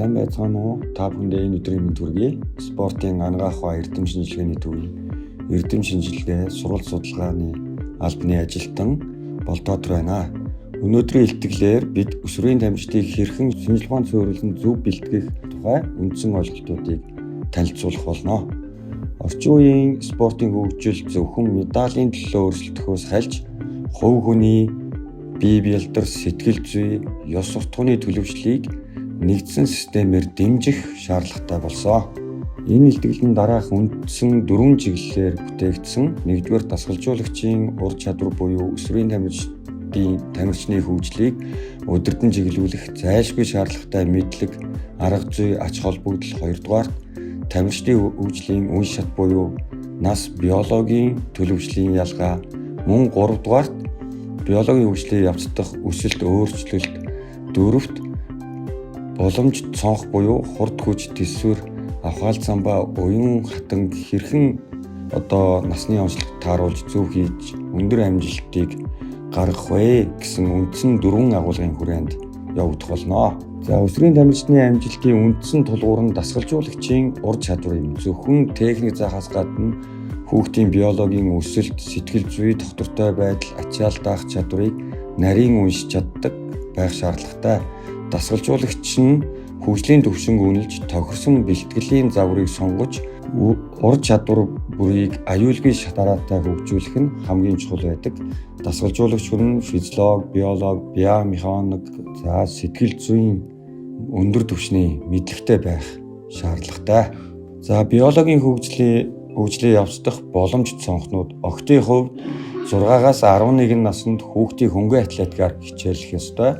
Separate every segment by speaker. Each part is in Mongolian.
Speaker 1: Сайн байцгаана уу? Та бүхэндээ энэ өдрийн мэнд хүргэе. Спортын анагаах ба эрдэм шинжилгээний төвийн эрдэм шинжилгээ сургалт судалгааны албаны ажилтан Болдоотор байна. Өнөөдрийн илтгэлээр бид өсвөрийн тамирчдыг хэрхэн шинжлэх ухаанд суурилсан зөв бэлтгэх тухай үндсэн ойлголтуудыг танилцуулах болно. Орчин үеийн спортын хөгжил зөвхөн медалийн төлөө өрсөлдөхөөс хальж хувь хүний бие бялдар, сэтгэл зүй, ёс суртахууны төлөвшлийг нэгдсэн системээр дэмжих шаардлагатай болсон. Энэ илтгэл нь дараах үндсэн дөрвөн чиглэлээр бүтээгдсэн. Нэгдүгээр, дасгалжуулагчийн ур чадвар буюу өсвөрийн тамирчдын тамирчны хөгжлийг удирдан чиглүүлэх зайлшгүй шаардлагатай мэдлэг, арга зүй, ач холбогдол. Хоёрдугаарт, тамирчдын хөгжлийн үе шат буюу нас, биологийн төлөвшлийн ялгаа. Мөн гуравдугаарт, биологийн хөгжлийн явцдах өсөлт, өөрчлөлт. Дөрөвт, боломж цонх буюу хурд хүч, тэсвэр, авхаалт самбаа, уян хатан хэрхэн одоо насны онцлог тааруулж зөв хийж өндөр амжилтыг гаргах вэ гэсэн үндсэн дөрвөн агуулгын хүрээнд явагдах болно. За, өсвөрийн тамирчны амжилтын үндсэн тулгуур нь дасгалжуулагчийн ур чадвар юм. Зөвхөн техник заахаас гадна хүүхдийн биологийн өсөлт, сэтгэл зүй, тогтвортой байдал, ачаал даах чадварыг нарийн уншиж чаддаг байх шаардлагатай. Дасгалжуулагч нь хөгжлийн түвшинг үнэлж, тохирсон бэлтгэлийн загварыг сонгож, ур чадвар бүрийг аюулгүй шатараатай хөгжүүлэх нь хамгийн чухал байдаг. Дасгалжуулагч хүн физиолог, биолог, биомеханик, за сэтгэл зүйн өндөр түвшний мэдлэгтэй байх шаардлагатай. За, биологийн хөгжлийн явцдах боломж цонхнууд: охидын хувьд 6-аас 11 наснд хүүхдийг хөнгөн атлетикаар хичээллэх ёстой.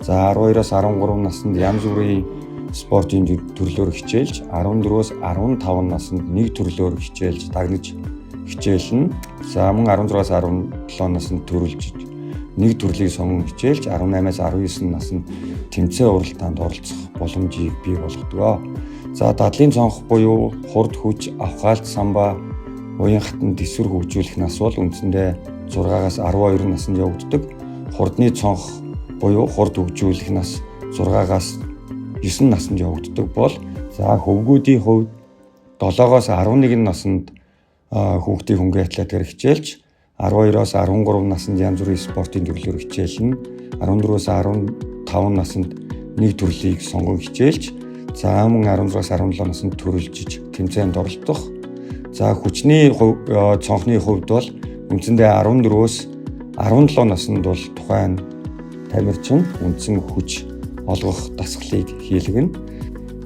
Speaker 1: За, 12-оос 13 наснд янз бүрийн спортын төрлөөр хичээлж, 14-өөс 15 наснд нэг төрлөөр хичээлж, дагнаж хичээлнэ. За, мөн 16-аас 17 наснд төрөлж нэг төрлийг сонгон хичээлж, 18-аас 19 наснд тэмцээн уралдаанд оролцох боломжийг бий болгодог. За, дадлын цонх буюу хурд хүч, авхаалт самбаа, уян хатан тэсвэр хөгжүүлэх нас бол үндсэндээ 6-аас 12 наснд явагддаг. Хурдны цонх буюу хурд хөгжүүлэх нас 6-аас 9 наснд явагддаг бол, за, хөвгүүдийн хувьд 7-оос 11 наснд хүүхдийн хөнгөн атлетикээр хичээлж, 12-оос 13 наснд янз бүрийн спортын төрлөөр хичээлнэ. 14-өөс 15 наснд нэг төрлийг сонгон хичээлж, за, мөн 16-аас 17 наснд төрөлжиж тэмцээнд оролцох. За, хүчний цонхны хувьд бол үндсэндээ 14-өөс 17 наснд бол тухайн тамирчин үндсэн хүч олгох дасгалыг хийлгэнэ.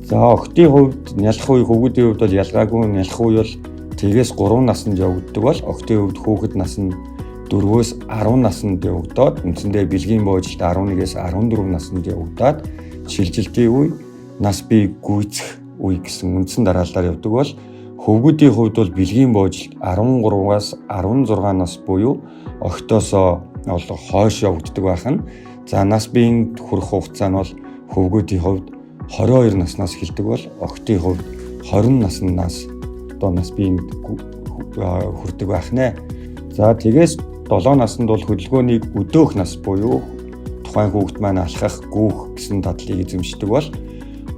Speaker 1: За, охидын хувьд нялх үе, хөвгүүдийн хувьд бол ялгаагүй нялх үе бол тэгээс 3 наснд явагддаг бол, охидын хувьд хүүхэд нас нь 4-өөс 10 наснд явагдаад, үндсэндээ бэлгийн буужилт 11-ээс 14 наснд явагдаад, шилжилтийн үе, нас бие гүйцэх үе гэсэн үндсэн дараалалаар явдаг бол, хөвгүүдийн хувьд бол бэлгийн буужилт 13-аас 16 нас буюу охидоосоо бол хойш явагддаг байх нь. За, нас биеинд хүрэх хугацаа нь бол хөвгүүдийн хувьд 22 наснаас эхэлдэг бол, охидын хувьд 20 наснаас одоо нас биеинд хүрдэг байх нэ. За, тэгээс 7 наснд бол хөдөлгөөнийг өдөөх нас буюу тухайн хүүхэд маань алхах, гүйх гэсэн дадлыг эзэмшдэг бол,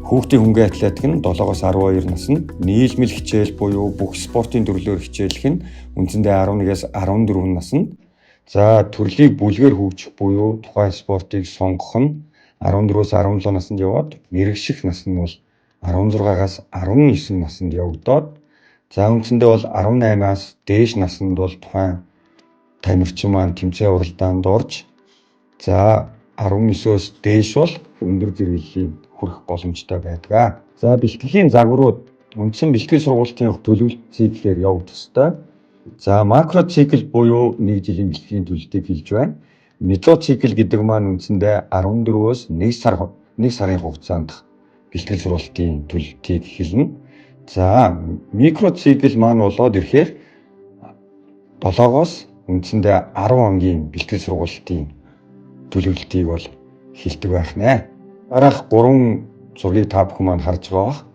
Speaker 1: хүүхдийн хөнгөн атлетик нь 7-оос 12 наснд, нийлмэл хичээл буюу бүх спортын төрлөөр хичээлэх нь үндсэндээ 11-ээс 14 наснд. За, төрлийг бүлгээр хөгжих буюу тухайн спортыг сонгох нь 14-өөс 17 наснд яваад, мэргэших нас нь бол 16-аас 19 наснд явагдаад, за, үндсэндээ бол 18-аас дээш наснд бол тухайн тамирчин маань тэмцээн уралдаанд орж, за, 19-өөс дээш бол өндөр зэрэглэлийн хүрэх боломжтой байдаг. За, бэлтгэлийн загварууд үндсэн бэлтгэл сургалтын төлөвлөлт циклээр явагдах ёстой. За, макро цикл буюу нэг жилийн бэлтгэлийн төлөлтийг хэлж байна. Мезоцикл гэдэг маань үндсэндээ 14-өөс 1 сар 1 сарын хугацаанд бэлтгэл сургалтын төлөлтийг хэлнэ. За, микроцикл маань болоод ирэхээр 7-оос үндсэндээ 10 хоногийн бэлтгэл сургалтын төлөвлөлтийг бол хэлдэг байх нэ. Дараах гурван зургийг та бүхэн маань харж байгаа бах.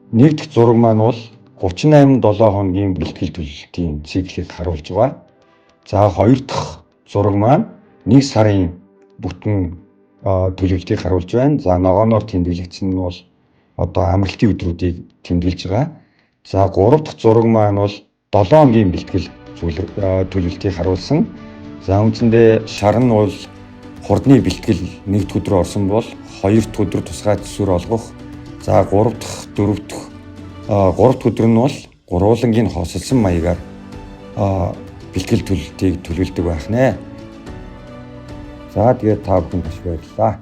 Speaker 1: Нэг дэх зураг маань бол 38 7 хоногийн бэлтгэл төлөлтийн циклийг харуулж байгаа. За, хоёр дахь зураг маань 1 сарын бүтэн төлөвлөлтийг харуулж байна. За, ногооноор тэмдэглэгдсэн нь бол одоо амралтын өдрүүдийг тэмдэглэж байгаа. За, 3 дахь зураг маань бол 7 хоногийн бэлтгэл төлөвлөлтийг харуулсан. За, үндсэндээ шар нь бол хурдны бэлтгэл нэг дэх өдөр орсон бол хоёр дахь өдөр тусгай төсвөр олгох. За, 3 дахь, 4 дахь, 3 дахь өдөр нь бол гурвуулангийн хосолсон маягаар бэлтгэл төлөлтийг төлөвлөдөг байх нэ. За, тэгээд та бүхэнд маш баярлалаа.